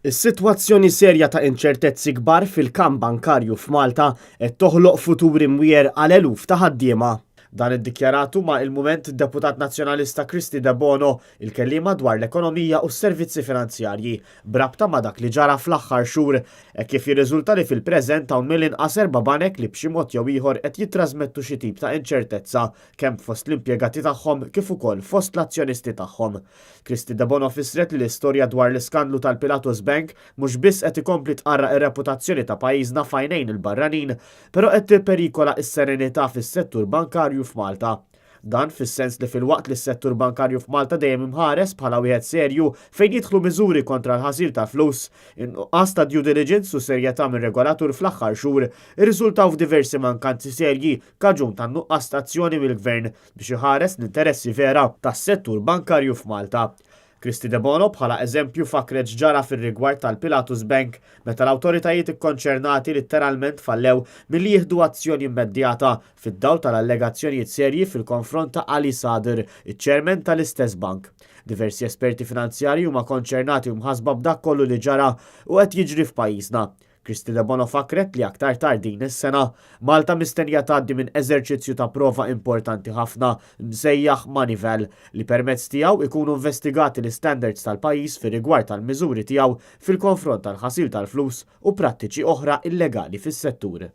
Is-sitwazzjoni serja ta' inċertezzi kbar fil-kamp bankarju f'Malta qed toħloq futur imwiegħer għal eluf ta' ħaddiema. Dan iddikjaratu ma' Il-Mument id-Deputat Nazzjonalista Kristy Debono, il-kelliema dwar l-ekonomija u s-servizzi finanzjarji, b'rabta ma' dak li ġara fl-aħħar xhur, hekk kif jirriżulta li fil-preżent hawn mill-inqas erba' banek li b'xi mod jew ieħor qed jittrażmettu xi tip ta' inċertezza kemm fost l-impjegati tagħhom kif ukoll fost l-azzjonisti tagħhom. Kristy Debono fissret li l-istorja dwar l-iskandlu tal-Pilatus Bank mhux biss qed ikompli tqarraq ir-reputazzjoni ta' pajjiżna f'għajnejn il-barranin, però qed tipperikola s-serenità fis-settur bankarju f'Malta. Dan fis-sens li filwaqt li s-settur bankarju f'Malta dejjem imħares bħala wieħed serju fejn jidħlu miżuri kontra l-ħasil ta' flus, in-nuqqas ta' due diligence u serjetà mir-regolatur fl-aħħar xhur irriżultaw f'diversi mankanzi serji kaġun tan-nuqqas ta' azzjoni mill-Gvern biex iħares l-interessi vera tas-settur bankarju f'Malta. Kristy Debono bħala eżempju fakkret x'ġara fir-rigward tal-Pilatus Bank meta l-awtoritajiet ikkonċernati litteralment fallew milli jieħdu azzjoni immedjata fid-dawl tal-allegazzjonijiet serji fil-konfront ta' Ali Sadr, iċ-chairman tal-istess bank. Diversi esperti finanzjarji huma konċernati u mħassba b'dak kollu li ġara u qed jiġri f'pajjiżna. Kristy Debono fakkret li aktar tard din is-sena, Malta mistennija tgħaddi minn eżerċizzju ta' prova importanti ħafna msejjaħ Moneyval li permezz tiegħu ikunu investigati l-istandards tal-pajjiż fir-rigward tal-miżuri tiegħu fil-konfront tal-ħasil tal-flus u prattiċi oħra illegali fis-settur.